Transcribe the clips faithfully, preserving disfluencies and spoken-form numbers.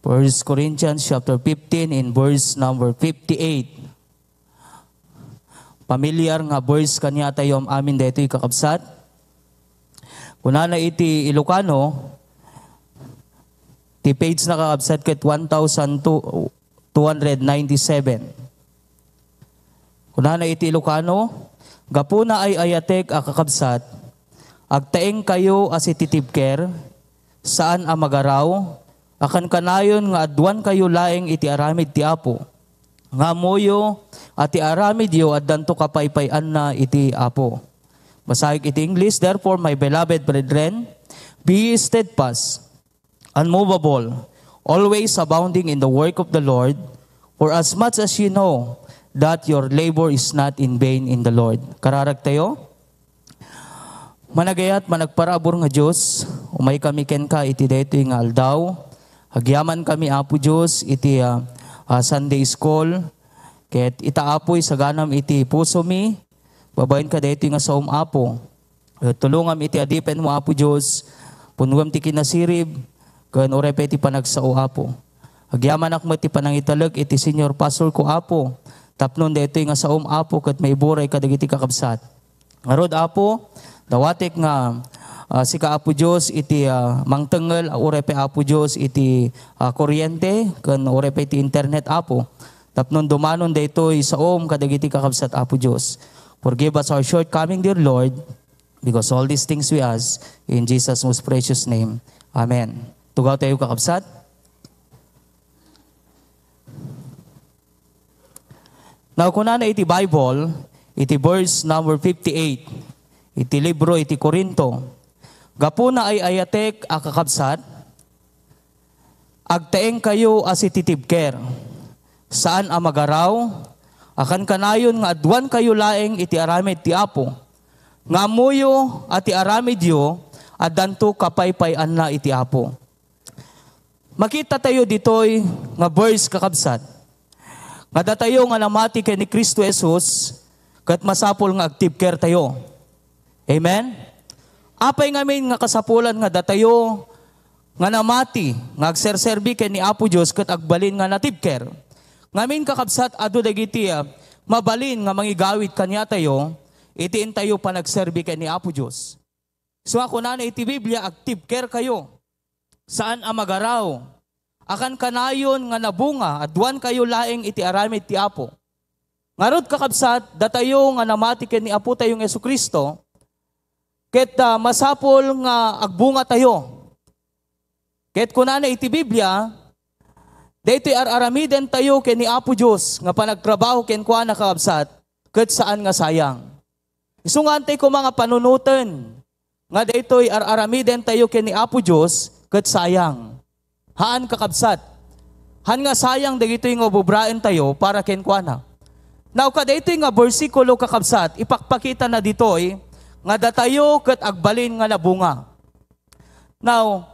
First Corinthians chapter fifteen in verse number fifty-eight. Pamilyar nga verse kaniatayo amin daytoy, kakabsat. Kunana iti Ilocano, ti page na, kakabsat, ket one thousand two hundred ninety-seven. Kunana iti Ilocano, "Gapuna ay-ayatek a kakabsat, agtaengkayo a sititibker, saan a magaraw, a kankanayon nga aduankayo laeng iti aramid ti Apo. Nga ammoyo a ti aramidyo addanto kapaypay-anna iti Apo." Basayek iti English, "Therefore, my beloved brethren, be ye steadfast, unmovable, always abounding in the work of the Lord, for as much as you know that your labor is not in vain in the Lord." Kararag tayo. Managayat, managparabur nga Dios, umay kami kenka iti daytoy nga aldaw. Agyaman kami, Apo Dios, iti, ah, ah, Sunday school. Ket ita, Apo, isaganam iti pusomi, babaen ka daytoy nga saom, Apo. Eh, tulongam iti adipenmo, Apo Dios. Punnuem ti kinasirib, ken uray pay ti panagsao, Apo. Agyamanak met ti panangitalek iti senior pastor ko, Apo, tapno daytoy nga saom, Apo, ket maiburay kadagiti kakabsat. Ngarud, Apo, dawatek nga, ah, sika, Apo Dios, iti, ah, mangtengngel, ah, uray pay, Apo Dios, iti, ah, kuryente, ken uray pay ti internet, Apo. Tapno dumanon daytoy saom kadagiti kakabsat, Apo Dios. Forgive us our shortcoming, dear Lord, because all these things we ask in Jesus' most precious name. Amen. Tugaw tayo, kakabsat. Now, kunana iti Bible, iti verse number fifty-eight, iti libro iti Corinto, "Gapuna ay-ayatek a kakabsat, agtaengkayo a sititibker, saan a magaraw, a kankanayon nga aduankayo laeng iti aramid ti Apo, nga ammoyo a ti aramidyo addanto kapaypay-anna iti Apo." Makita tayo ditoy nga verse, kakabsat, nga datayo nga namati ken ni Cristo Jesus, ket masapul nga agtibker tayo. Amen? Apay ngamin nga kasapulan nga datayo nga namati, nga agserserbi ken ni Apo Dios ket agbalin nga natibker? Ngamin, kakabsat, adu dagiti, ah, mabalin nga mangigawid kaniatayo iti intayo panagserbi ken ni Apo Dios. So, kunana iti Biblia, "Agtibkerkayo, saan a magaraw, a kankanayon nga nabunga, aduankayo laeng iti aramid ti Apo." Ngarud, kakabsat, datayo nga namati ken ni Apotayo nga Jesu-Cristo, ket, ah, masapul nga agbungatayo. Ket kunana iti Biblia, daytoy ar-aramidentayo ken ni Apo Dios nga panagtrabaho kenkuana, kakabsat, ket saan nga sayang. Isu nga antay koma nga panunoten nga daytoy ar-aramidentayo ken ni Apo Dios ket sayang. Haan, kakabsat. Haan nga sayang dagitoy nga ububraentayo para kenkuana. Now, kadaytoy nga bersikulo, kakabsat, ipakpakitana ditoy nga datayo ket agbalin nga nabunga. Now,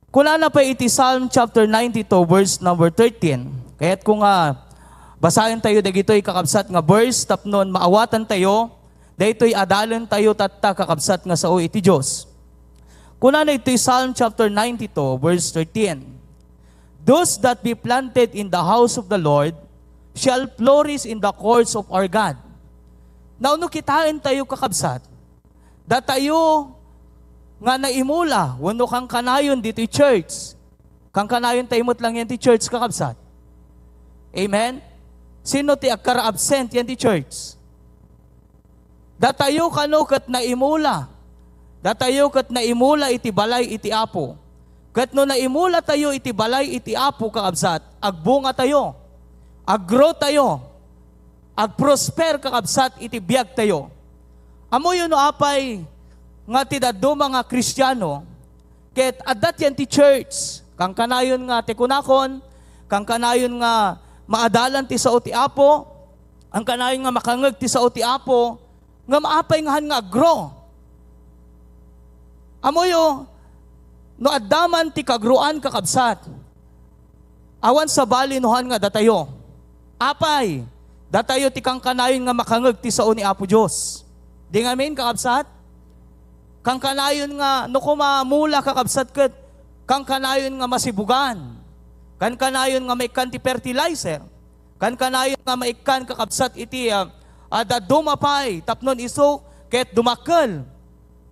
kunana pay iti Psalm chapter ninety-two, verse number thirteen. Kayatko nga basaentayo dagitoy, kakabsat, nga verse tapnon maawatantayo daytoy adalentayo tatta, kakabsat, nga sao iti Dios. Kunana iti Psalm chapter ninety-two, verse thirteen, "Those that be planted in the house of the Lord shall flourish in the courts of our God." Now, no kitaentayo, kakabsat, datayo nga naimula wenno kankanayon ditoy church, kankanayon tayo met lang yan ti church, kakabsat. Amen? Sino ti agkara-absent yan ti church? Datayo kano ket naimula. Datayo ket naimula iti balay iti Apo. Ket no naimulatayo iti balay iti Apo, kakabsat, agbungatayo, aggrow tayo, agprosper, kakabsat, iti biagtayo. Ammoyo no apay nga ti dadduma nga Kristiano, ket adda ti church, kankanayon nga ti kunakon, kankanayon nga maadalan ti sao ti Apo, kankanayon nga makangeg ti sao ti Apo, ngem apay nga haan nga aggrow? Ammoyo, no adda man ti kagroan, kakabsat, awan sabali no haan nga datayo. Apay, datayo ti kankanayon nga makangeg ti sao ni Apo Dios. Di ngamin, kakabsat? Kankanayon nga, no koma mula, kakabsat, ket kankanayon nga masibugan. Kankanayon nga maikkan ti fertilizer. Kankanayon nga maikkan, kakabsat, iti, ah, ah, dadduma pay tapno isu ket dumakkel.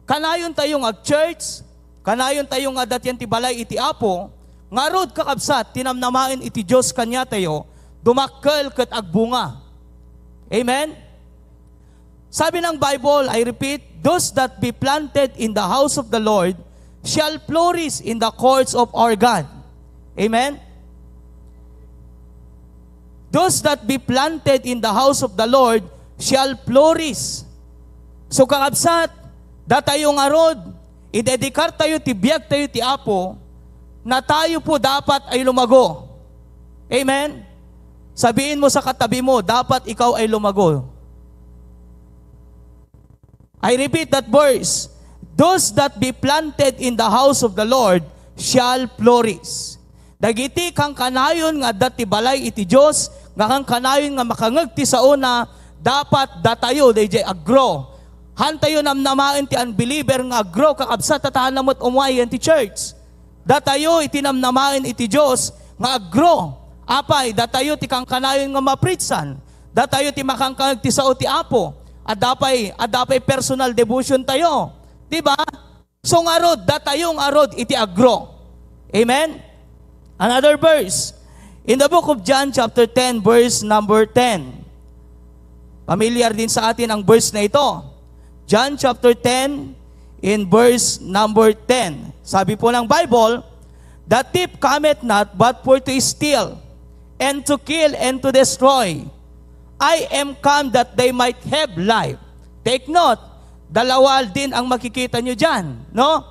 Kanayon tayo nga ag-church, kanayon tayo nga adda ti balay iti Apo, ngarud, kakabsat, ti namnamaen iti Dios kaniatayo, dumakkel ket agbunga. Amen? Sabi ng Bible, I repeat, "Those that be planted in the house of the Lord shall flourish in the courts of our God." Amen? "Those that be planted in the house of the Lord shall flourish." So, kakabsat, datayo ngarud, idedikar tayo ti biag tayo ti Apo, na tayo po dapat ay lumago. Amen? Sabiin mo sa katabi mo, "Dapat ikaw ay lumago." I repeat that verse, "Those that be planted in the house of the Lord shall flourish." Dagiti kankanayon nga adda ti balay iti Dios, nga kankanayon nga makangeg ti saona, dapat datayo daydiay agro. Hantayo namnamaen ti unbeliever nga agro, kakabsat, ta haan met umay iti church. Datayo iti namnamaen iti Dios nga agro. Apay, datayo ti kankanayon nga maprisan. Datayo ti makankanayon ti sao ti Apo. Adda pay, adda pay personal devotion tayo. Di ba? So ngarud, datayo ngarud iti agro. Amen? Another verse. In the book of John chapter ten, verse number ten. Familiar din sa atin ang verse na ito. John chapter ten, in verse number ten. Sabi po ng Bible, "The thief cometh not but for to steal, and to kill, and to destroy. I am come that they might have life." Take note, dalawa din ang makikita nyo dyan, no?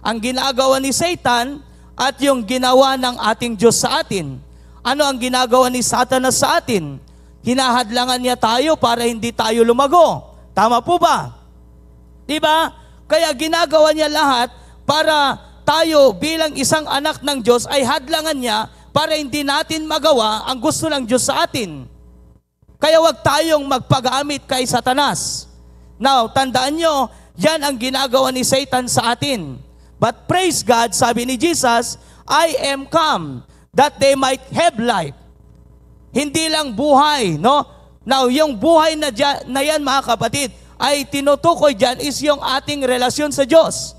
Ang ginagawa ni Satan at yung ginawa ng ating Diyos sa atin. Ano ang ginagawa ni Satanas sa atin? Hinahadlangan niya tayo para hindi tayo lumago. Tama po ba? Di ba? Kaya ginagawa niya lahat para tayo bilang isang anak ng Diyos ay hadlangan niya para hindi natin magawa ang gusto ng Diyos sa atin. Kaya wag tayong magpagamit kay Satanas. Now, tandaan nyo, yan ang ginagawa ni Satan sa atin. But praise God, sabi ni Jesus, "I am come that they might have life." Hindi lang buhay, no? Now, yung buhay na, dya- na yan, mga kapatid, ay tinutukoy dyan is yung ating relasyon sa Diyos.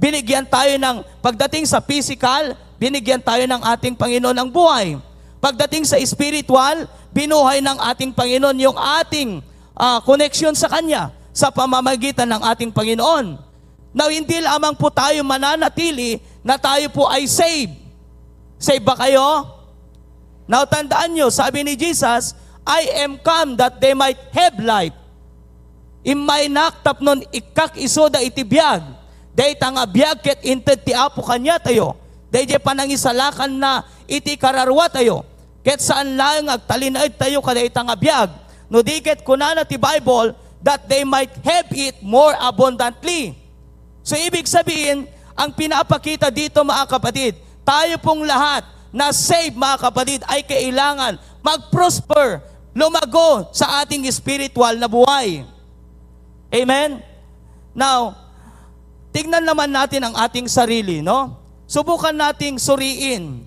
Binigyan tayo ng, pagdating sa physical, binigyan tayo ng ating Panginoon ng buhay. Pagdating sa spiritual, binuhay ng ating Panginoon yung ating, ah, koneksyon sa Kanya sa pamamagitan ng ating Panginoon. Now, hindi lamang po tayo mananatili na tayo po ay save. Save ba kayo? Now, tandaan nyo, sabi ni Jesus, "I am come that they might have life." Immaynak tapno ikkak isuda iti biag. Dayta nga biag ket inted ti Apo kaniatayo. Daydiay panangisalakanna iti kararua tayo. Ket saan laeng nga agtalinaed tayo kadayta nga biag. No di ket kunana ti Bible, "That they might have it more abundantly." So, ibig sabihin, ang pinapakita dito, mga kapatid, tayo pong lahat na save, mga kapatid, ay kailangan mag-prosper, lumago sa ating spiritual na buhay. Amen? Now, tignan naman natin ang ating sarili, no? Subukan nating suriin,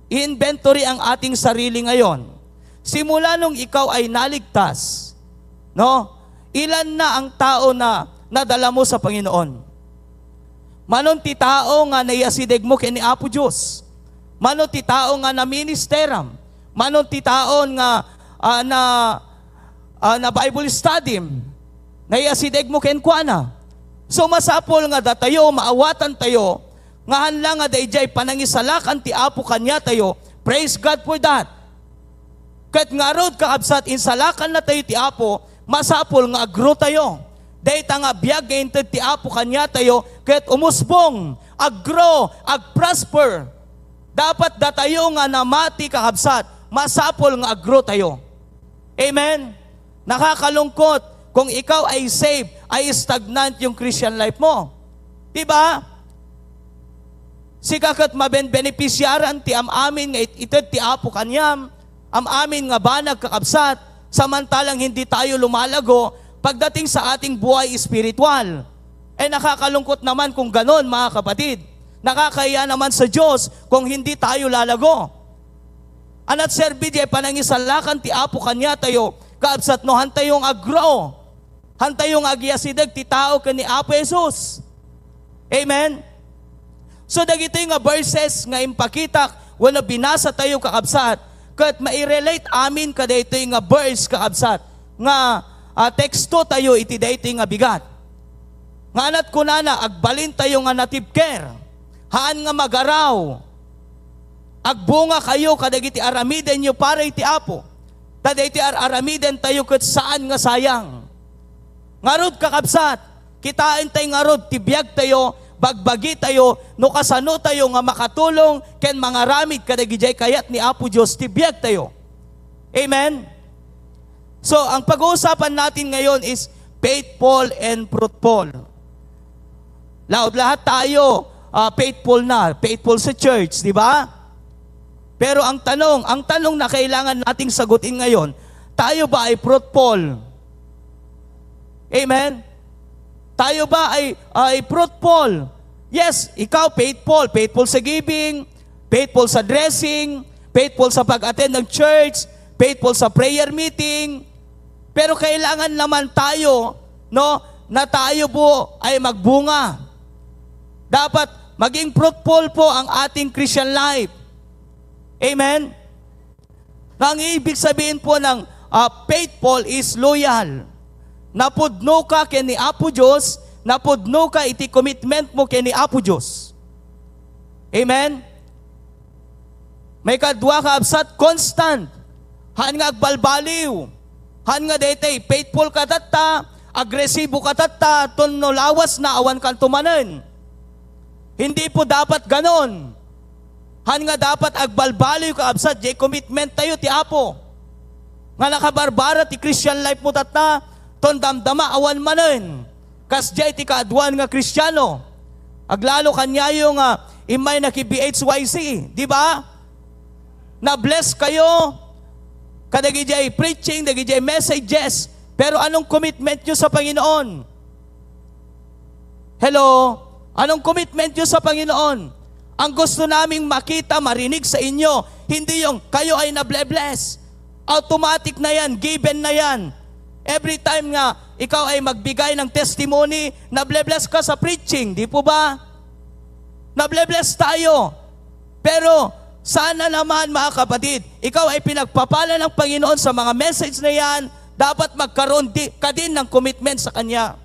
i-inventory ang ating sarili ngayon. Simula nung ikaw ay naligtas, no? Ilan na ang tao na nadala mo sa Panginoon? Manon ti tao nga naiasideg mo ken ni Apo Dios? Manon ti tao nga naministeram? Manon ti tao nga, ah, na, ah, na Bible study? Naiasideg mo kenkuana? So, masapul nga datayo, maawatan tayo, nga haan la nga daydiay panangisalakan ti Apo kaniatayo. Praise God for that. Ket ngarud, kakabsat, insalakan na tayo ti Apo, masapul nga agro tayo. Dayta nga biag nga inted ti Apo kaniatayo, ket umusbong, agro, agprosper. Dapat datayo nga namati, kakabsat, masapul nga agro tayo. Amen? Nakakalungkot kung ikaw ay saved, ay stagnant yung Christian life mo. Di ba? Sika ket mabenbenepisyaran ti am-amin nga it-, ited ti Apo kaniam, am-amin nga banag, kakabsat, samantalang hindi tayo lumalago pagdating sa ating buhay espiritual. Eh, nakakalungkot naman kung ganon, mga kapatid. Nakakahiya naman sa Diyos kung hindi tayo lalago. A natserbi diay panangisalakan ti Apo kaniatayo, kabsat, no hantayo nga aggrow, hantayo nga agiasideg ti tao ken ni Apo Jesus. Amen? So, dagitoy nga verses nga impakitak wenno binasatayo, kakabsat, ket mairelate amin kadaytoy nga verse, kakabsat, nga, ah, teksto tayo iti daytoy nga bigat. Nga anat kunana, agbalintayo nga natibker, haan nga magaraw, agbunga kayo kadagiti aramidenyo para iti Apo. Ta daytoy ar-aramiden tayo ket saan nga sayang. Ngarud, kakabsat, kitaen tay ngarud ti biag tayo, bagbagi tayo, no kasano tayo nga makatulong ken mangaramid kadagijay kayat ni Apo Dios ti biag tayo. Amen? So, ang pag-uusapan natin ngayon is faithful and fruitful. Laud lahat tayo, ah, faithful na, faithful sa church, di ba? Pero ang tanong, ang tanong na kailangan nating sagutin ngayon, tayo ba ay fruitful? Amen? Tayo ba ay, ay fruitful? Yes, ikaw faithful, faithful sa giving, faithful sa dressing, faithful sa pag-attend ng church, faithful sa prayer meeting. Pero kailangan naman tayo, no, na tayo po ay magbunga. Dapat maging fruitful po ang ating Christian life. Amen? Nga ang ibig sabihin po ng, ah, faithful is loyal. Napudno ka ken ni Apo Dios, napudno ka iti commitment mo ken ni Apo Dios. Amen? Maikadua, kakabsat, constant. Haan nga agbalbaliw. Haan nga daytoy, faithful ka tatta, agresibo ka tatta, ton no lawas na, awan kanto manen. Hindi po dapat ganon. Haan nga dapat agbalbaliw, kakabsat, jay commitment tayo ti Apo. Nga nakabarbara ti Christian life mo tatta, ton damdama, awan manen. Kasdiay ti kaaduan nga Kristiano. Aglalo kaniayo nga immay naki-B H Y C, di ba? Na-bless kayo kadagijay preaching, dagijay messages. Pero anong commitment nyo sa Panginoon? Hello? Anong commitment nyo sa Panginoon? Ang gusto naming makita, marinig sa inyo, hindi yung kayo ay nable-bless. Automatic na yan, given na yan. Every time nga ikaw ay magbigay ng testimony, nable-bless ka sa preaching, di po ba? Nable-bless tayo. Pero sana naman, mga kapatid, ikaw ay pinagpapala ng Panginoon sa mga message na yan, dapat magkaroon di, ka din ng commitment sa Kanya.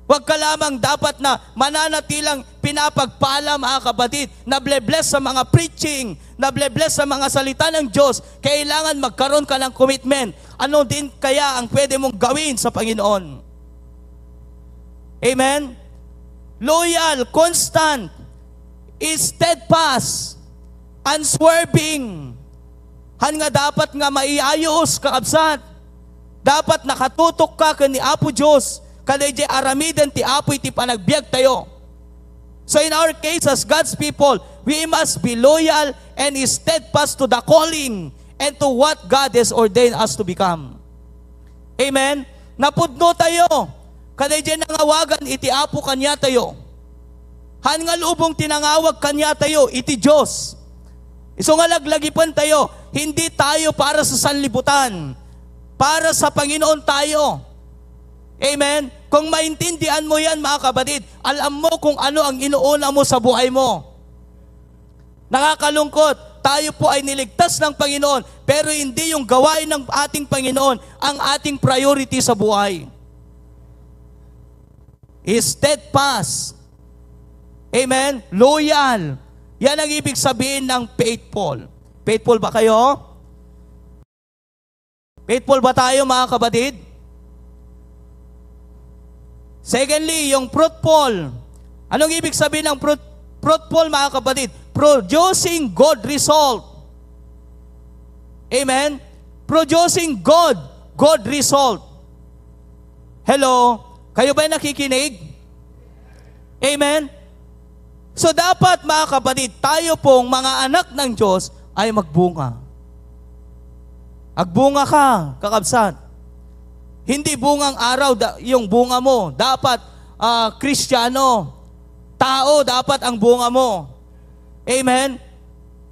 Huwag ka lamang dapat na mananatilang pinapagpala, mga kapatid, nable-bless sa mga preaching, nable-bless sa mga salita ng Diyos. Kailangan magkaroon ka ng commitment. Ano din kaya ang pwede mong gawin sa Panginoon? Amen? Loyal, constant, steadfast, unswerving. Haan nga dapat nga maiayos, kakabsat. Dapat nakatutok ka ken ni Apo Dios, kadaydiay aramiden ti Apo iti panagbiag tayo. So in our case, as God's people, we must be loyal and steadfast to the calling and to what God has ordained us to become. Amen? Napudno tayo kadaydiay nangawagan iti Apo kaniatayo. Haan nga lubong ti nangawag kaniatayo iti Dios. Isu nga laglagipen tayo, hindi tayo para sa sanlibutan. Para sa Panginoon tayo. Amen? Kung maintindihan mo yan, mga kapatid, alam mo kung ano ang inuuna mo sa buhay mo. Nakakalungkot, tayo po ay niligtas ng Panginoon, pero hindi yung gawain ng ating Panginoon ang ating priority sa buhay. Steadfast. Amen? Loyal. Yan ang ibig sabihin ng faithful. Faithful ba kayo? Faithful ba tayo, mga kapatid? Secondly, yung fruitful. Anong ibig sabihin ng fruit-, fruitful, mga kapatid? Producing good result. Amen? Producing good, good result. Hello? Kayo ba'y nakikinig? Amen? So, dapat, mga kapatid, tayo pong mga anak ng Diyos ay magbunga. Agbunga ka, kakabsat. Hindi bungang araw da-, yung bunga mo. Dapat, ah, Kristiyano. Tao dapat ang bunga mo. Amen?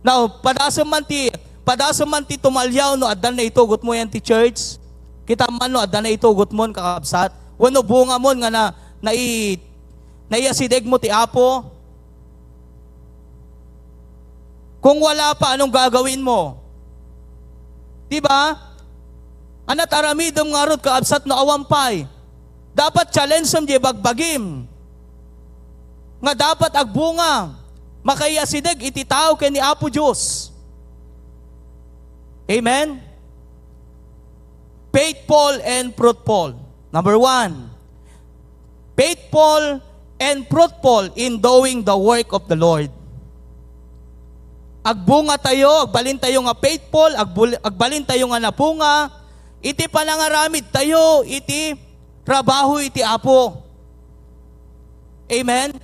Now, padasem man ti, padasem man ti tumalyaw no adda naitugotmo yan ti church. Kita man no adda naitugotmon, kakabsat. Wenno bungamon nga na, nai-, naiyasidegmo ti Apo. Kung wala pa, anong gagawin mo? Di ba? Ania ti aramidem ngarud, kakabsat, no awan pay? Dapat challenge-em diay bagbagim nga dapat agbunga, makaiyasideg iti tao ken ni Apo Dios. Amen? Faithful and fruitful. Number one, faithful and fruitful in doing the work of the Lord. Agbunga tayo, agbalin tayo nga faithful, agbul-, agbalin tayo nga nabunga, iti panangaramid tayo iti trabaho iti Apo. Amen?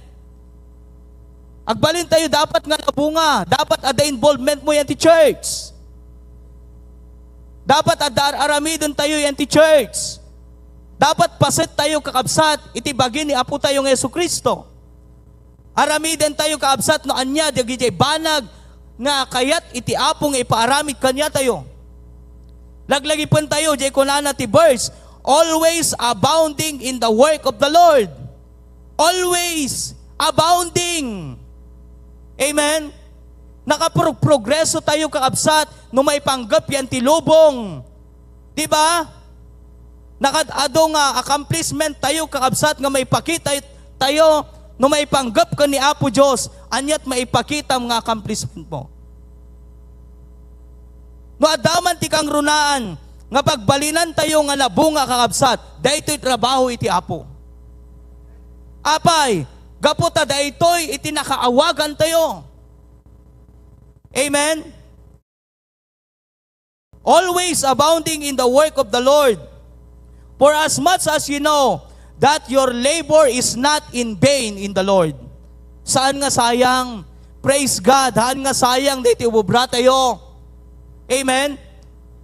Agbalin tayo dapat nga nabunga, dapat adda involvement mo yan ti church. Dapat adda ar-aramiden tayo yan ti church. Dapat paset tayo, kakabsat, iti bagi ni Apo tayo nga Jesu-Cristo. Aramiden tayo, kakabsat, no ania dagiti banag nga kayat iti Apo nga ipaaramid kaniatayo. Laglagipen tayo, diay kunana ti verse, "Always abounding in the work of the Lord." Always abounding. Amen? Nakaprogrogreso tayo, kakabsat, no maipanggep yan ti lubong. Di ba? Nakaad-adu nga accomplishment tayo, kakabsat, nga maipakita tayo no maipanggep ken ni Apo Dios. Aniat maipakitam nga accomplishment mo? No adda man ti kangrunaan nga pagbalinan tayo nga nabunga, kakabsat, daytoy trabaho iti Apo. Apay, gapu ta daytoy iti nakaawagan tayo. Amen? Always abounding in the work of the Lord. For as much as you know that your labor is not in vain in the Lord. Saan nga sayang? Praise God. Haan nga sayang daytoy ubobra tayo. Amen?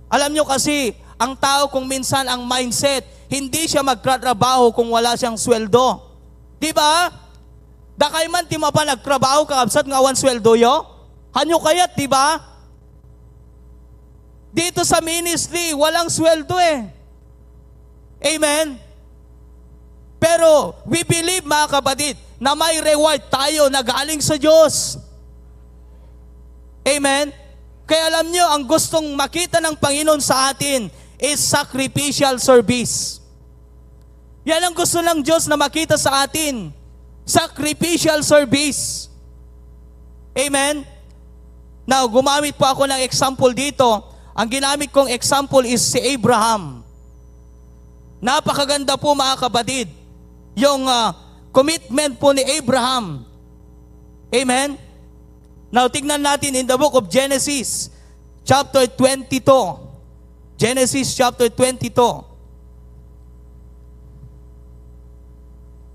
Alam nyo kasi, ang tao kung minsan ang mindset, hindi siya magtratrabaho kung wala siyang sweldo. Di ba? Dakay man ti mapan agtrabaho, kakabsat, nga awan sweldoyo? Hanyo kayat, di ba? Dito sa ministry, walang sweldo eh. Amen? Pero we believe, mga kapatid, na may reward tayo na galing sa Diyos. Amen? Kaya alam nyo, ang gustong makita ng Panginoon sa atin is sacrificial service. Yan ang gusto ng Diyos na makita sa atin. Sacrificial service. Amen? Now, gumamit po ako ng example dito. Ang ginamit kong example is si Abraham. Napakaganda po, mga kapatid, yung, ah, commitment po ni Abraham. Amen? Now, tignan natin in the book of Genesis, chapter twenty-two. Genesis chapter twenty-two.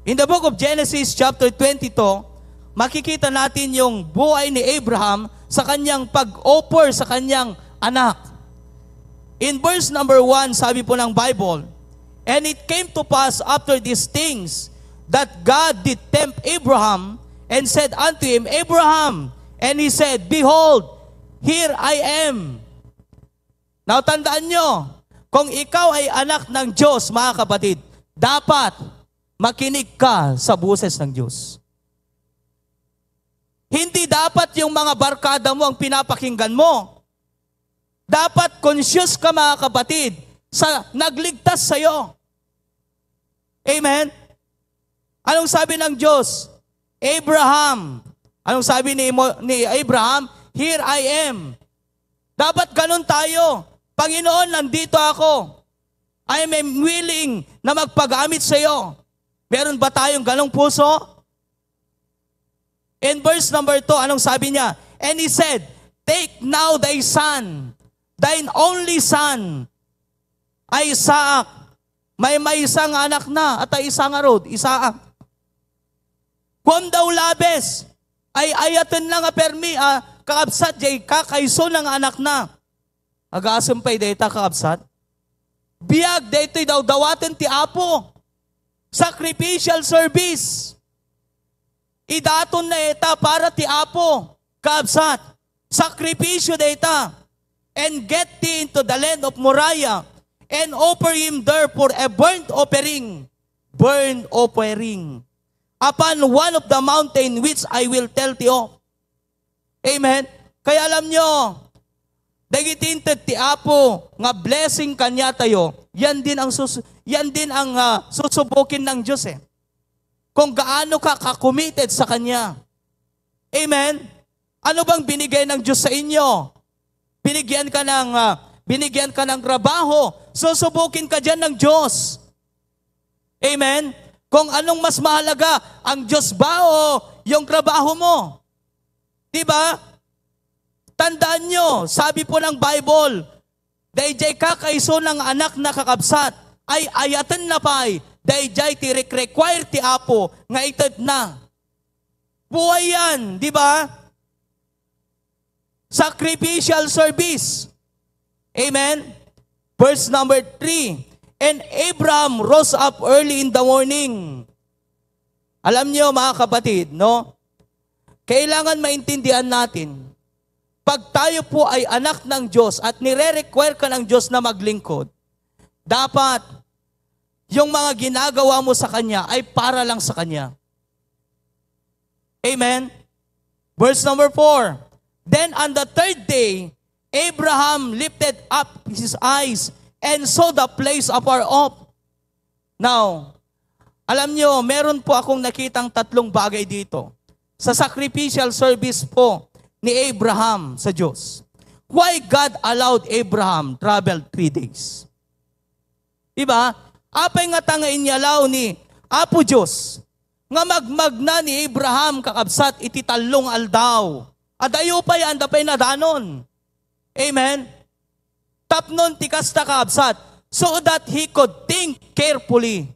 In the book of Genesis chapter twenty-two, makikita natin yung buhay ni Abraham sa kanyang pag-offer sa kanyang anak. In verse number one, sabi po ng Bible, "And it came to pass after these things that God did tempt Abraham and said unto him, 'Abraham.' And he said, 'Behold, here I am.'" Now, tandaan nyo, kung ikaw ay anak ng Diyos, mga kapatid, dapat makinig ka sa boses ng Diyos. Hindi dapat yung mga barkada mo ang pinapakinggan mo. Dapat conscious ka, mga kapatid, sa nagligtas sa'yo. Amen? Anong sabi ng Diyos? "Abraham." Anong sabi ni Mo-, ni Abraham? "Here I am." Dapat ganun tayo. "Panginoon, nandito ako. I am willing na magpagamit sa iyo." Meron ba tayong ganong puso? In verse number two, anong sabi niya? "And he said, 'Take now thy son, thine only son, Isaac.'" May maysa nga anakna, ata isa ngarud, Isaac. "Kuam daw labes, ay-ayatenna nga permi a kakabsat diay kakaysona nga anakna." Agasem pay dayta, kakabsat. Biag daytoy dawdawaten ti Apo. Sacrificial service. Idatonna ita para ti Apo, kakabsat. Sakripisyo dayta. "And get thee into the land of Moriah, and offer him there for a burnt offering." Burnt offering. "Upon one of the mountain which I will tell thee of." Amen? Kaya alam nyo, dagiti inted ti Apo nga blessing kaniatayo, yan din ang sus-, yan din ang, ah, susubukin ng Diyos eh. Kung gaano ka ka-committed sa Kanya. Amen? Ano bang binigay ng Diyos sa inyo? Binigyan ka ng, ah, binigyan ka ng trabaho. Susubukin ka dyan ng Diyos. Amen? Kung anong mas mahalaga, ang Diyos ba o yung trabaho mo? Di ba? Tandaan nyo, sabi po ng Bible, "Dayjay kakaisuna nga anak na kakabsat, ay ayaten na pay, dayjay ti rek-require ti Apo nga ited na." Buhay yan, di ba? Sacrificial service. Amen? Verse number three, "And Abraham rose up early in the morning." Alam niyo, mga kapatid, no? Kailangan maintindihan natin, pag tayo po ay anak ng Diyos at nire-require ka ng Diyos na maglingkod, dapat yung mga ginagawa mo sa Kanya ay para lang sa Kanya. Amen? Verse number four, "Then on the third day, Abraham lifted up his eyes and saw the place afar off." Now, alam nyo, meron po akong nakitang tatlong bagay dito sa sacrificial service po ni Abraham sa Diyos. Why God allowed Abraham travel three days? Diba? Apay nga ta nga inyalaw ni Apo Diyos nga magmagna ni Abraham kakabsat iti tallong aldaw. Adayo pay anda pay nadanon. Amen? Tapnon ti kasta kakabsat, so that he could think carefully.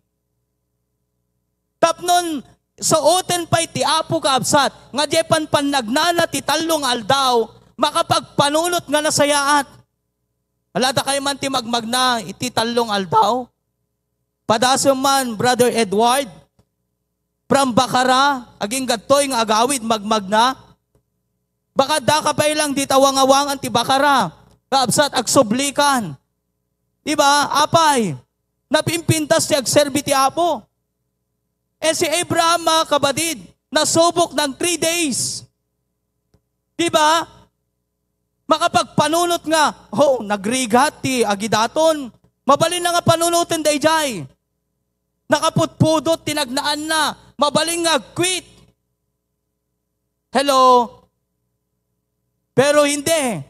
Tapnon, saoten pay ti Apo kakabsat, nga diay panpannagnana ti tallong aldaw, makapagpanunot nga nasayaat. Alada kayo man ti magmagna iti tallong aldaw? Padasem man, Brother Edward, from Bacara, agingga ditoy nga agawid, magmagna. Baka daka pay lang dita wangawangan ti Bacara, kabsat agsublikan. Di ba? Apay, napimpintas ti agserbi ti Apo. Eh, si Abraham, mga kapatid, nasubok ng three days. Di ba? Makapagpanunot nga, "Oh, nagrigat ti agidaton." Mabalin na nga panunoten dayjay. Nakaputpudot ti nagnaanna. Mabalin nga agquit. Hello? Pero hindi.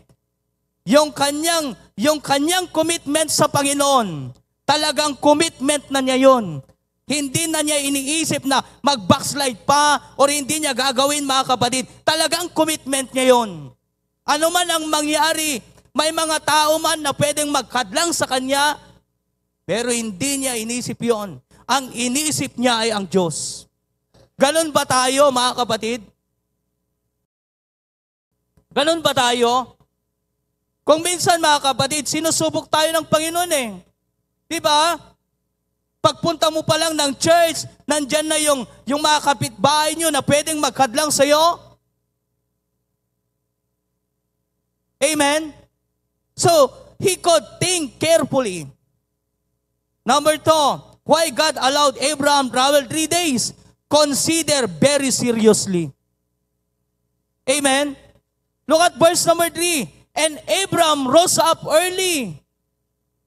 Yung kanyang, yung kanyang commitment sa Panginoon, talagang commitment na niya yun. Hindi na niya iniisip na mag-backslide pa or hindi niya gagawin, mga kapatid. Talagang commitment niya yun. Ano man ang mangyari, may mga tao man na pwedeng magkadlang sa kanya, pero hindi niya inisip yon. Ang inisip niya ay ang Diyos. Ganun ba tayo, mga kapatid? Ganun ba tayo? Kung minsan, mga kapatid, sinusubok tayo ng Panginoon eh. Di ba? Pagpunta mo pa lang ng church, nandyan na yung, yung mga kapitbahay nyo na pwedeng magkadlang sa'yo. Amen? So, he could think carefully. Number two, why God allowed Abraham travel three days? Consider very seriously. Amen? Look at verse number three. "And Abraham rose up early."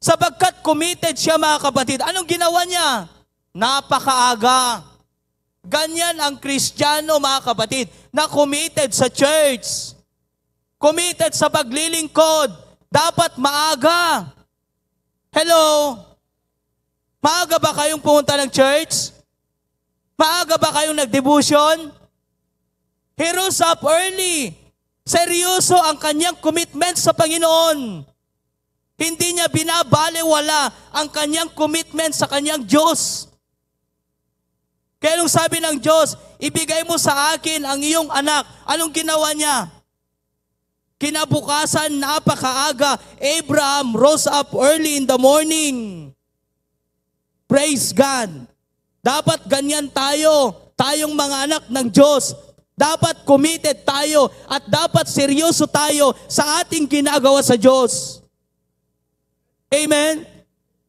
Sapagkat committed siya, mga kapatid. Anong ginawa niya? Napakaaga. Ganyan ang Kristiyano, mga kapatid, na committed sa church. Committed sa paglilingkod. Dapat maaga. Hello? Maaga ba kayong pumunta ng church? Maaga ba kayong nag-devotion? He rose up early. Seryoso ang kanyang commitment sa Panginoon. Hindi niya binabalewala ang kanyang commitment sa kanyang Diyos. Kaya nung sabi ng Diyos, "Ibigay mo sa akin ang iyong anak," anong ginawa niya? Kinabukasan, napakaaga, Abraham rose up early in the morning. Praise God. Dapat ganyan tayo, tayong mga anak ng Diyos. Dapat committed tayo at dapat seryoso tayo sa ating ginagawa sa Diyos. Amen?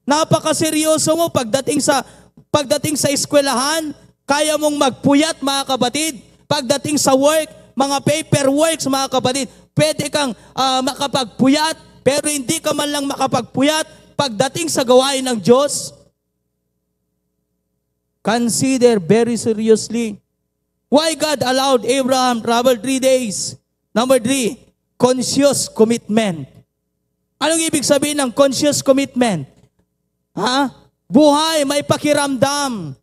Napakaseryoso mo pagdating sa, pagdating sa eskwelahan, kaya mong magpuyat, mga kapatid. Pagdating sa work, mga paperworks, mga kapatid, pwede kang, ah, makapagpuyat, pero hindi ka man lang makapagpuyat pagdating sa gawain ng Diyos. Consider very seriously why God allowed Abraham travel three days. Number three, conscious commitment. Anong ibig sabihin ng conscious commitment? Ha? Buhay, may pakiramdam.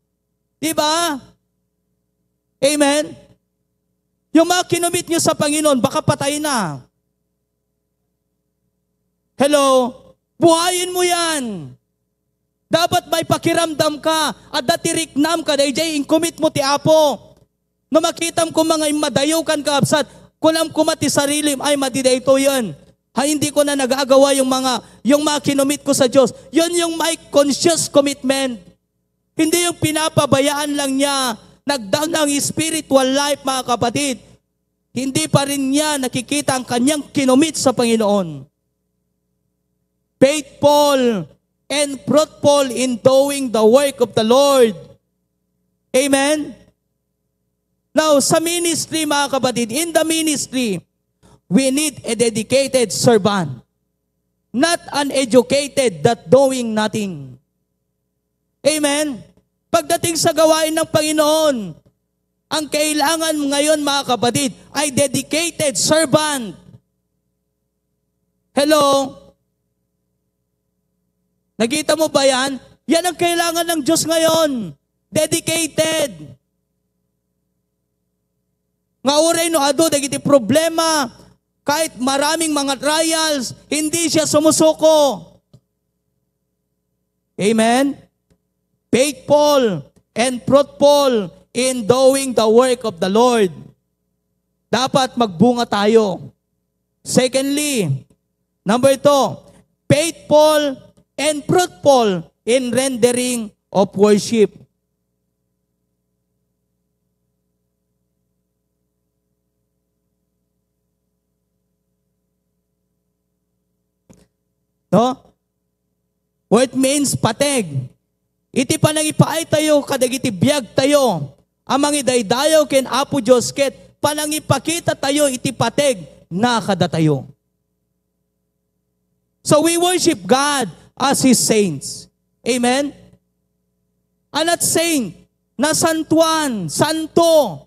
Di ba? Amen? Yung mga kinumit nyo sa Panginoon, baka patay na. Hello? Buhayin mo yan. Dapat may pakiramdam ka, adda ti riknam ka, dayjay inkumit mo ti Apo. No makitam ko mga immadayo kan kaabsat, kunam kuma ti sarilim, "Ay, madi daytoyen. Ha, hindi ko na nagagawa yung mga, yung mga kinumit ko sa Diyos." Yun yung may conscious commitment. Hindi yung pinapabayaan lang niya. Nagdown ang spiritual life, mga kapatid. Hindi pa rin niya nakikita ang kanyang kinumit sa Panginoon. Faithful and fruitful in doing the work of the Lord. Amen? Now, sa ministry, mga kapatid, in the ministry, we need a dedicated servant, not an educated that doing nothing. Amen? Pagdating sa gawain ng Panginoon, ang kailangan ngayon, mga kapatid, ay dedicated servant. Hello? Nakita mo ba yan? Yan ang kailangan ng Diyos ngayon. Dedicated. Nga uray no adu dagiti problema, kahit maraming mga trials, hindi siya sumusuko. Amen? Faithful and fruitful in doing the work of the Lord. Dapat magbunga tayo. Secondly, number two, faithful and fruitful in rendering of worship. No? What means pateg? Iti panangipaay tayo kadagiti biag tayo a mangidaydayaw ken Apo Dios ket panangipakita tayo iti pateg na kadatayo. So we worship God as His saints. Amen? Anat saint, nasantuan, santo.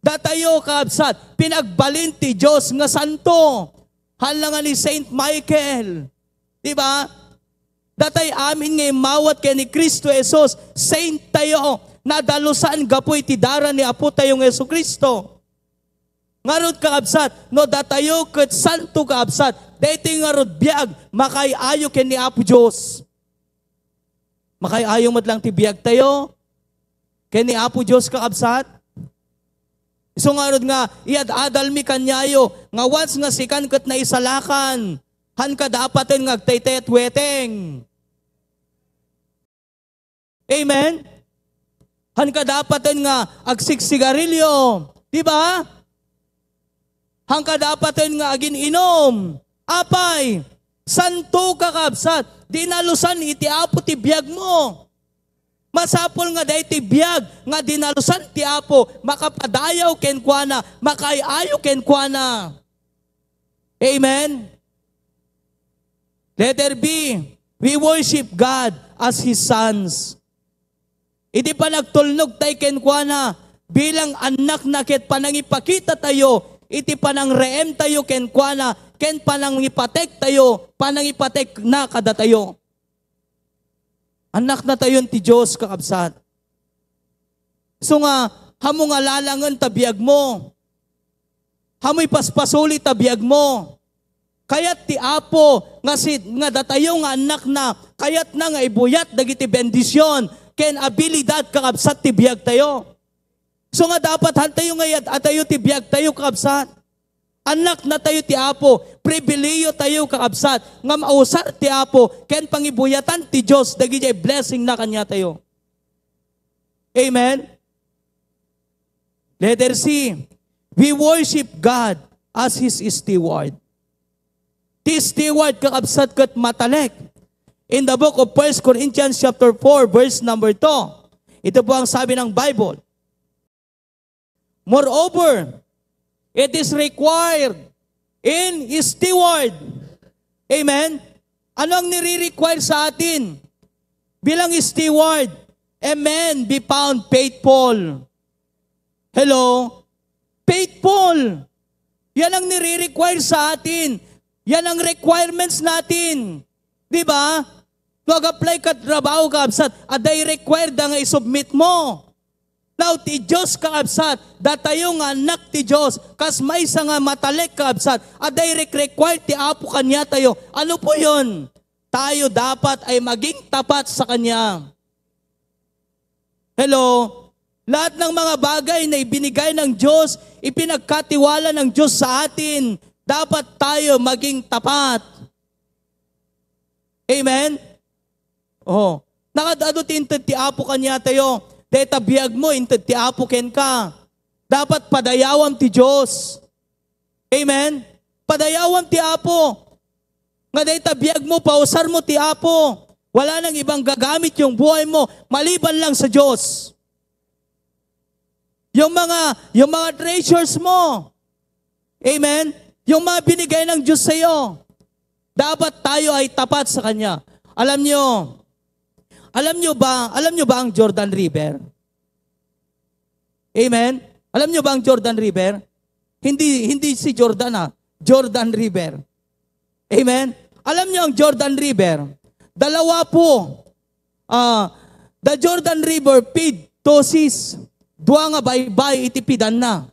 Datayo, kabsat, pinagbalin ti Dios nga santo. Haan la nga ni Saint Michael. Di ba? Datay amin nga immawat ken ni Cristo Jesus, saint tayo, nadalusan gapu iti dara ni Apo tayo nga Jesu-Cristo. Ngarud, kakabsat, no datayo ket santo, kakabsat, daytoy ngarud biag, makaay-ayo ken ni Apo Dios. Makaay-ayo met lang ti biag tayo ken ni Apo Dios, kakabsat. Isu ngarud nga, iyad-adalmi kaniayo, nga once nga sikan ket naisalakan, haan ka dapaten nga agtaytayat weteng. Amen? Haan ka dapaten nga agsigsigarilyo. Di ba? Haan ka dapaten nga agin-inom. Apay, santo ka, kabsat. Dinalusan iti Apo ti biag mo. Masapul nga daytoy biag nga dinalusan ti Apo, makapadayaw kenkuana, makaay-ayo kenkuana. Amen? Letter B, we worship God as His sons. Iti panagtulnog tayo kenkuana, bilang annak na ket panangipakita tayo iti panangreem tayo kenkuana, ken panangipatek tayo, panangipatek na kadatayo. Annak na tayon ti Dios, kakabsat. So nga, hamo nga lalangen ta biag mo. Hamoy paspasuli ta biag mo. Kayat ti Apo nga si, nga datayo nga annak na, kayat na nga ibuyat dagiti bendision ken abilidad, kakabsat, ti biag tayo. So nga dapat haan tayo nga iyad-atayo ti biag tayo, kakabsat. Annak na tayo ti Apo, pribilehiyo tayo, kakabsat, nga mausar ti Apo ken pangibuyatan ti Dios dagiti blessing na kaniatayo. Amen? Letter C, We worship God as His steward. Ti steward, kakabsat, ket matalek. In the book of First Corinthians chapter four, verse number two, ito po ang sabi ng Bible, "Moreover, it is required in steward." Amen? Ano ang nire-require sa atin bilang steward? "A man be found faithful." Hello? Faithful. Yan ang nire-require sa atin. Yan ang requirements natin. Di ba? No ag-apply ka trabaho, kabsat, adda i-require da nga isubmit mo. Now, ti Dios, kabsat, datayo nga annak ti Dios, kas maysa nga matalek, kabsat, adda i-require ti Apo kaniatayo. Ano po yun? Tayo dapat ay maging tapat sa Kanya. Hello? Lahat ng mga bagay na ibinigay ng Diyos, ipinagkatiwala ng Diyos sa atin, dapat tayo maging tapat. Amen? Oh, nakaad-adu ti inted ti Apo kaniatayo. Dayta biag mo, inted ti Apo kenka. Dapat padayawam ti Dios. Amen? Padayawam ti Apo. Nga dayta biag mo, pausar mo ti Apo. Wala nang ibang gagamit yung buhay mo maliban lang sa Diyos. Yung mga, yung mga treasures mo. Amen? Yung mga binigay ng Diyos sa iyo. Dapat tayo ay tapat sa Kanya. Alam nyo, alam nyo ba, alam nyo ba ang Jordan River? Amen? Alam nyo ba ang Jordan River? Hindi, hindi si Jordan, ah. Jordan River. Amen? Alam nyo ang Jordan River? Dalawa po. Ah, the Jordan River feed two seas. Dua nga baybay iti pidanna.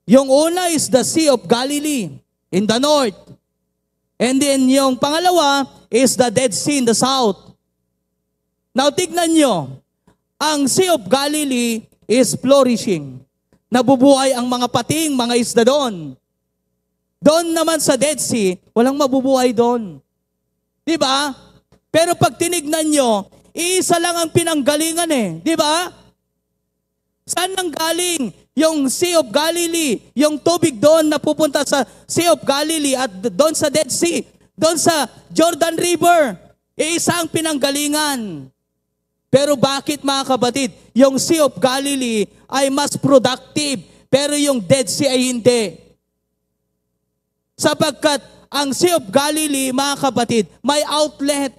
Yung una is the Sea of Galilee in the north. And then yung pangalawa is the Dead Sea in the south. Now, tignan nyo, ang Sea of Galilee is flourishing. Nabubuhay ang mga pating, mga isda doon. Doon naman sa Dead Sea, walang mabubuhay doon. Di ba? Pero pag tinignan nyo, iisa lang ang pinanggalingan eh. Di ba? Saan nang galing yung Sea of Galilee, yung tubig doon na pupunta sa Sea of Galilee at doon sa Dead Sea, doon sa Jordan River? Iisa ang pinanggalingan. Pero bakit, mga kapatid, yung Sea of Galilee ay mas productive, pero yung Dead Sea ay hindi? Sapagkat ang Sea of Galilee, mga kapatid, may outlet.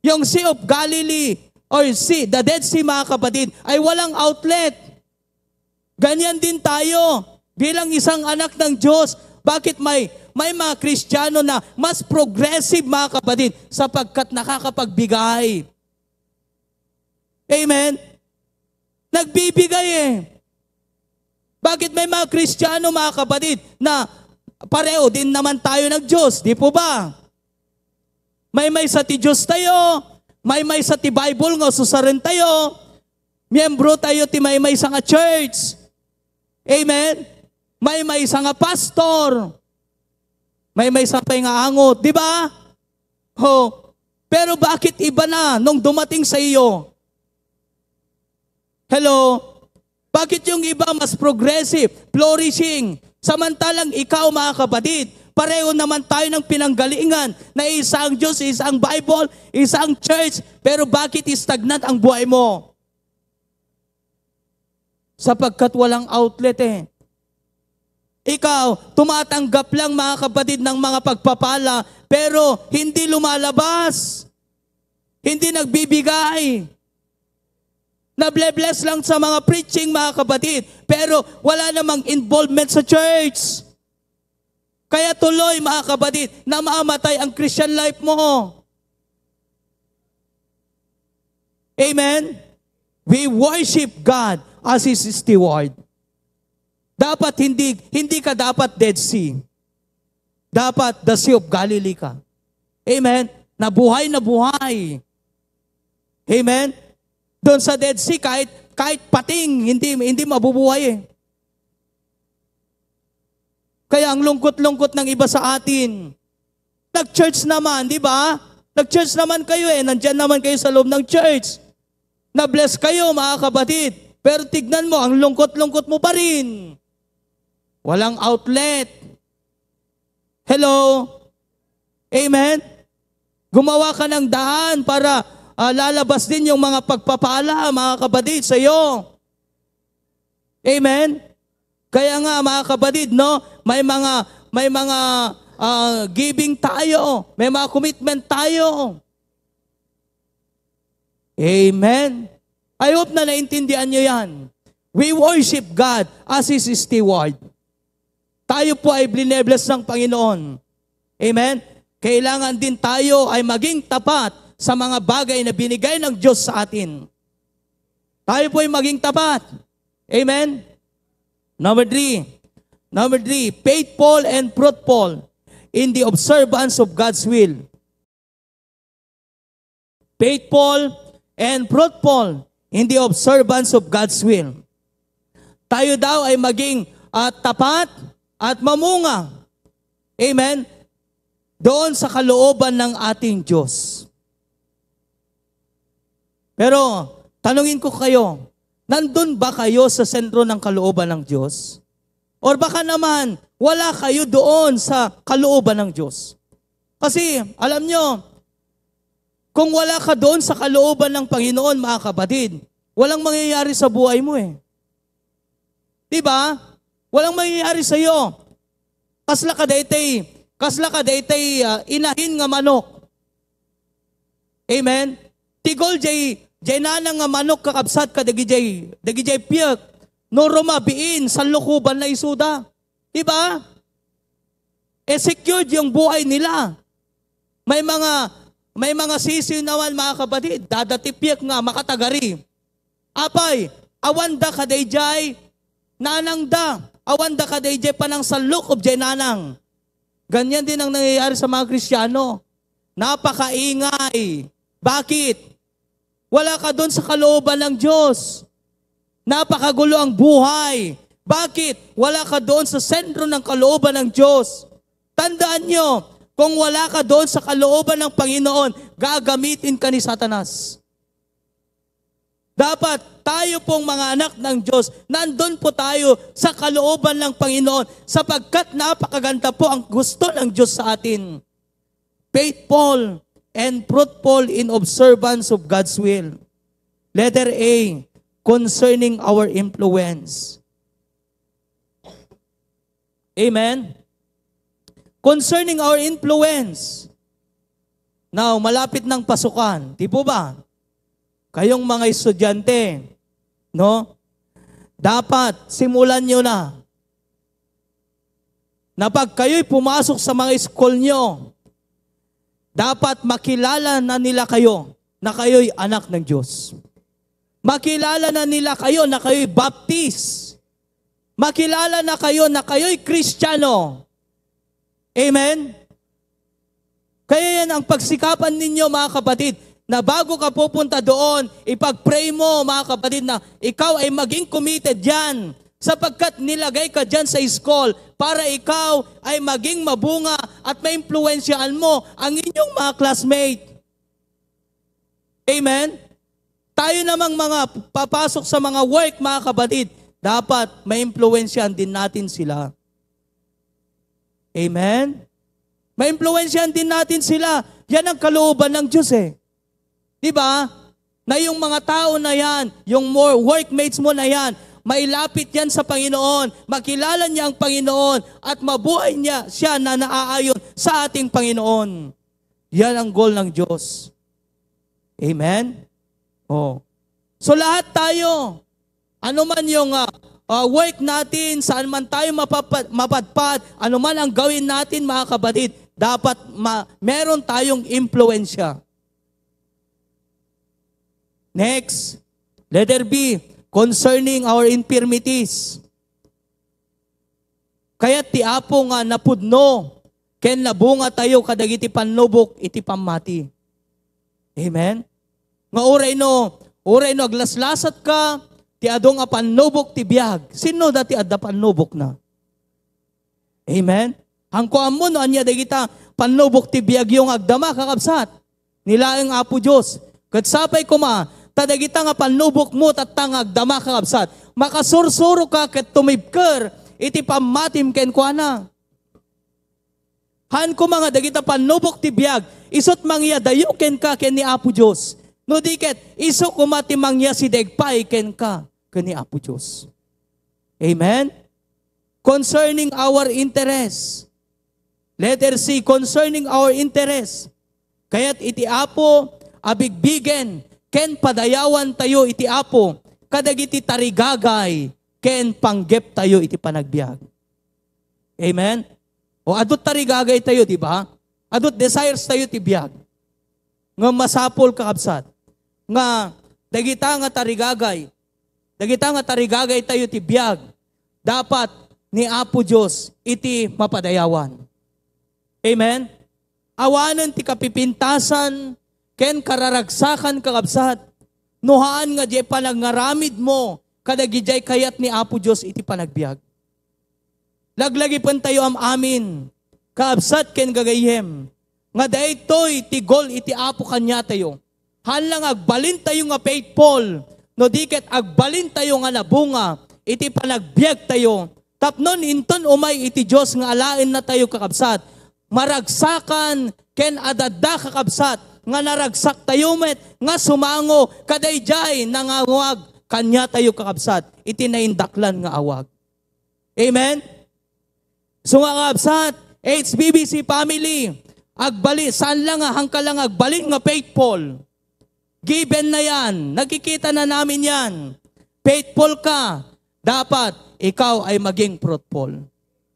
Yung Sea of Galilee or sea, the Dead Sea, mga kapatid, ay walang outlet. Ganyan din tayo bilang isang anak ng Diyos. Bakit may, may mga Kristiyano na mas progressive, mga kapatid, sapagkat nakakapagbigay? Amen? Nagbibigay eh. Bakit may mga Kristiyano, mga kapatid, na pareho din naman tayo ng Diyos? Di po ba? Maymaysa ti Diyos tayo, maymaysa ti Bible nga ususaren tayo, miyembro tayo ti maymaysa nga church. Amen? Maymaysa nga pastor. Maymaysa pay nga angot, di ba? Oh, pero bakit iba na nung dumating sa iyo? Hello? Bakit yung iba mas progressive, flourishing? Samantalang ikaw, mga kapatid, pareho naman tayo ng pinanggalingan na isa ang Diyos, isa ang Bible, isa ang church, pero bakit stagnant ang buhay mo? Sapagkat walang outlet eh. Ikaw, tumatanggap lang, mga kapatid, ng mga pagpapala, pero hindi lumalabas. Hindi nagbibigay. Nable-bless lang sa mga preaching, mga kapatid, pero wala namang involvement sa church. Kaya tuloy, mga kapatid, namamatay ang Christian life mo. Amen? We worship God as His steward. Dapat hindi, hindi ka dapat Dead Sea. Dapat the Sea of Galilee ka. Amen? Nabuhay, nabuhay. Amen? Doon sa Dead Sea, kahit, kahit pating, hindi, hindi mabubuhay eh. Kaya ang lungkot-lungkot ng iba sa atin, nag-church naman, di ba? Nag-church naman kayo eh, nandyan naman kayo sa loob ng church. Na-bless kayo, mga kapatid. Pero tignan mo, ang lungkot-lungkot mo pa rin. Walang outlet. Hello? Amen? Gumawa ka ng daan para, ah, lalabas din yung mga pagpapala, mga kapatid, sa iyo. Amen? Kaya nga, mga kapatid, no, may mga, may mga, ah, giving tayo, may mga commitment tayo. Amen. I hope na naintindihan nyo yan. We worship God as His steward. Tayo po ay blinebless ng Panginoon. Amen? Kailangan din tayo ay maging tapat sa mga bagay na binigay ng Diyos sa atin. Tayo po ay maging tapat. Amen? Number three. Number three, faithful and fruitful in the observance of God's will. Faithful and fruitful in the observance of God's will. Tayo daw ay maging, ah, tapat at mamunga. Amen? Doon sa kalooban ng ating Diyos. Pero, tanungin ko kayo, nandun ba kayo sa sentro ng kalooban ng Diyos? Or baka naman, wala kayo doon sa kalooban ng Diyos. Kasi, alam nyo, kung wala ka doon sa kalooban ng Panginoon, mga kapatid, walang mangyayari sa buhay mo eh. Di ba? Walang mangyayari sa iyo. Kasla ka daytay, kasla ka daytay, ah, inahin nga manok. Amen? Tigol jay, jay nanang nga manok kakabsat ka dagijay, dagijay piek. No rumabiin, sallukoban na isuda. Di ba? E, secured yung buhay nila. May mga, may mga sisiw naman, mga kapatid, dada ti piek nga makatagari. Apay, awan da kadayjay nanang da. Awan da kadayjay panangsallukob jay nanang. Ganyan din ang nangyayari sa mga Kristiyano. Napakaingay. Bakit? Wala ka doon sa kalooban ng Diyos. Napakagulo ang buhay. Bakit? Wala ka doon sa sentro ng kalooban ng Diyos. Tandaan nyo, kung wala ka doon sa kalooban ng Panginoon, gagamitin ka ni Satanas. Dapat tayo pong mga anak ng Diyos, nandun po tayo sa kalooban ng Panginoon sapagkat napakaganda po ang gusto ng Diyos sa atin. Faithful and fruitful in observance of God's will. Letter A, concerning our influence. Amen? Concerning our influence. Now, malapit ng pasukan. Di po ba? Kayong mga estudyante, no? Dapat simulan nyo na na pag kayo'y pumasok sa mga school nyo, dapat makilala na nila kayo na kayo'y anak ng Diyos. Makilala na nila kayo na kayo'y baptist. Makilala na kayo na kayo'y Kristiyano. Amen? Kaya yan ang pagsikapan ninyo, mga kapatid, na bago ka pupunta doon, ipag-pray mo, mga kapatid, na ikaw ay maging committed yan. Sapagkat nilagay ka dyan sa school para ikaw ay maging mabunga at maimpluwensyahan mo ang inyong mga classmate. Amen? Tayo namang mga papasok sa mga work, mga kapatid, dapat maimpluwensyahan din natin sila. Amen? Maimpluwensyahan din natin sila. Yan ang kalooban ng Diyos eh. Di ba? Na yung mga tao na yan, yung more workmates mo na yan, mailapit yan sa Panginoon, makilala niya ang Panginoon, at mabuhay niya siya na naaayon sa ating Panginoon. Yan ang goal ng Diyos. Amen? Oh. So lahat tayo, ano man yung, ah, ah, work natin, saan man tayo mapapa-, mapadpad, ano man ang gawin natin, mga kapatid, dapat ma-, meron tayong impluwensya. Next, letter B, concerning our infirmities. Kayat ti Apo nga napudno ken nabunga tayo kadagiti pannubok iti pammati. Amen? Nga uray no, uray no aglaslasat ka, ti adu nga pannubok ti biag. Sino dati adda pannubok na? Amen? Ang kuammo no anya dagita pannubok ti biagyo nga agdama, kakabsat. Ni laeng Apo Dios. Ket sapay koma, kadagita nga pannubokmo tatta nga agdama, kakabsat, makasursuroka ket tumibker iti pammatim kenkuana. Haan koma nga dagita pannubok ti biag, isut' mangyadayo kenka ken ni Apo Dios. No di ket, isu koma ti mangyasideg pay kenka ken ni Apo Dios. Amen? Concerning our interest. Letter C, concerning our interest. Kayat iti Apo a bigbigen ken padayawantayo iti Apo kadagiti tarigagay ken panggeptayo iti panagbiag. Amen? O, adu tarigagaytayo, di ba? Adu desires tayo ti biag. Nga masapul, kakabsat, nga dagita nga tarigagay, dagita nga tarigagaytayo ti biag, dapat ni Apo Dios iti mapadayawan. Amen? Awanen ti kapipintasan ken kararagsakan, kakabsat, no haan nga diay panagngaramidmo kadagiti kayat ni Apo Dios iti panagbiag. Laglagipentayo am-amin, kaabsat ken gagayyem, nga daytoy ti goal iti Apo kaniatayo. Haan la nga agbalintayo nga faithful, no di ket agbalintayo nga nabunga iti panagbiagtayo. Tapnon inton umay iti Dios nga alaennatayo, kakabsat, maragsakan ken adda, kakabsat, nga naragsaktayo met nga sumango kadaydiay nangawag kaniatayo, kakabsat, iti naindaklan nga awag. Amen? So nga, kakabsat, H B B C family, agbali, saan lang nga, hangka lang agbalin nga faithful. Given na yan. Nakikita na namin yan. Faithful ka, dapat ikaw ay maging fruitful.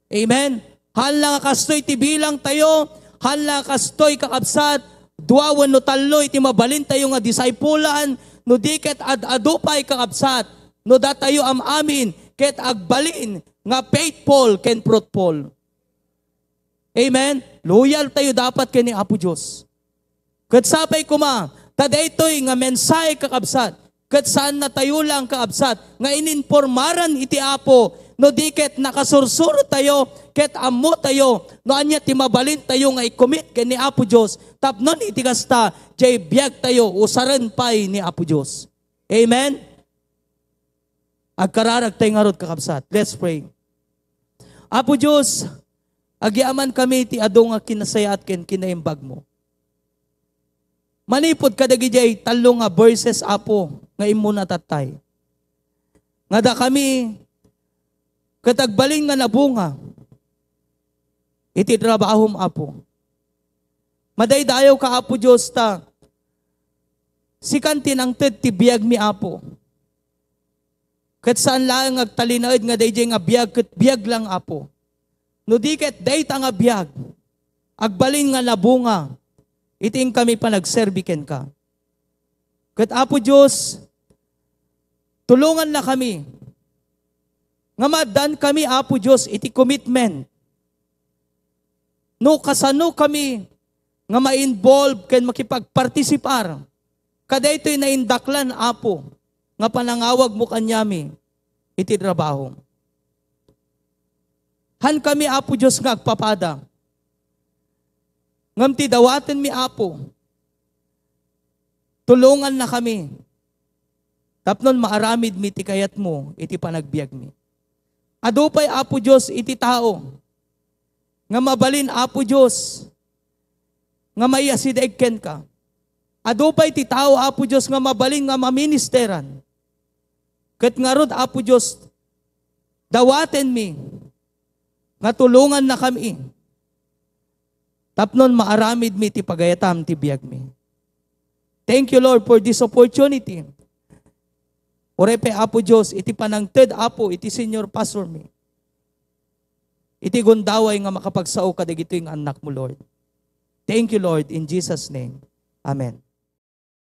Amen? Haan lang nga kastoy ti bilang tayo, haan lang nga kastoy, kakabsat, dua wenno tallo iti mabalin tayo nga discipulan, no di ket ad-adu pay, kakabsat, no datayo am-amin ket agbalin nga faithful ken fruitful. Amen? Loyal tayo dapat ken ni Apo Dios. Ket sapay koma, ta daytoy nga mensahe, kakabsat, ket saannatayo lang, kakabsat, nga ininpormaran iti Apo, no di ket nakasursuro tayo, ket ammo tayo, no ania ti mabalin tayo nga i-commit ken ni Apo Dios, tapnon iti kasta, diay biag tayo, usaren pay ni Apo Dios. Amen? Agkararag tay ngarud, kakabsat. Let's pray. Apo Dios, agyamankami ti adu nga kinasayaat ken kinaimbagmo. Manipud kadagiti tallo nga verses, Apo, nga immuna tattay. Nga dakami ket agbalin nga nabunga iti trabahom, Apo. Madaydayawka, Apo Dios, ta sikan ti nangted ti biagmi, Apo. Ket saan laeng nga agtalinaed nga daydiay nga biag ket biag lang, Apo. No di ket dayta nga biag, agbalin nga nabunga iti inkami panagserbi kenka. Ket, Apo Dios, tulongannakami nga maaddaankami, Apo Dios, iti commitment. No kasano kami nga ma-involve ken makipagpartisipar kadaytoy naindaklan, Apo, nga panangawagmo kaniami iti trabaho. Haan kami, Apo Dios, nga agpapada. Ngem ti dawatenmi, Apo, tulongannakami tapnon maaramidmi ti kayatmo iti panagbiagmi. Adu pay, Apo Dios, iti tao nga mabalin, Apo Dios, nga maiyasideg kenka. Adu pay ti tao, Apo Dios, nga mabalin nga maministeran. Ket ngarud, Apo Dios, dawatenmi nga tulongannakami tapnon maaramidmi ti pagayatam ti biagmi. Thank you, Lord, for this opportunity. Uray pay, Apo Dios, iti panangted, Apo, iti senior pastormi. Iti gundaway nga makapagsao kadagitoy nga annakmo, Lord. Thank you, Lord, in Jesus' name. Amen.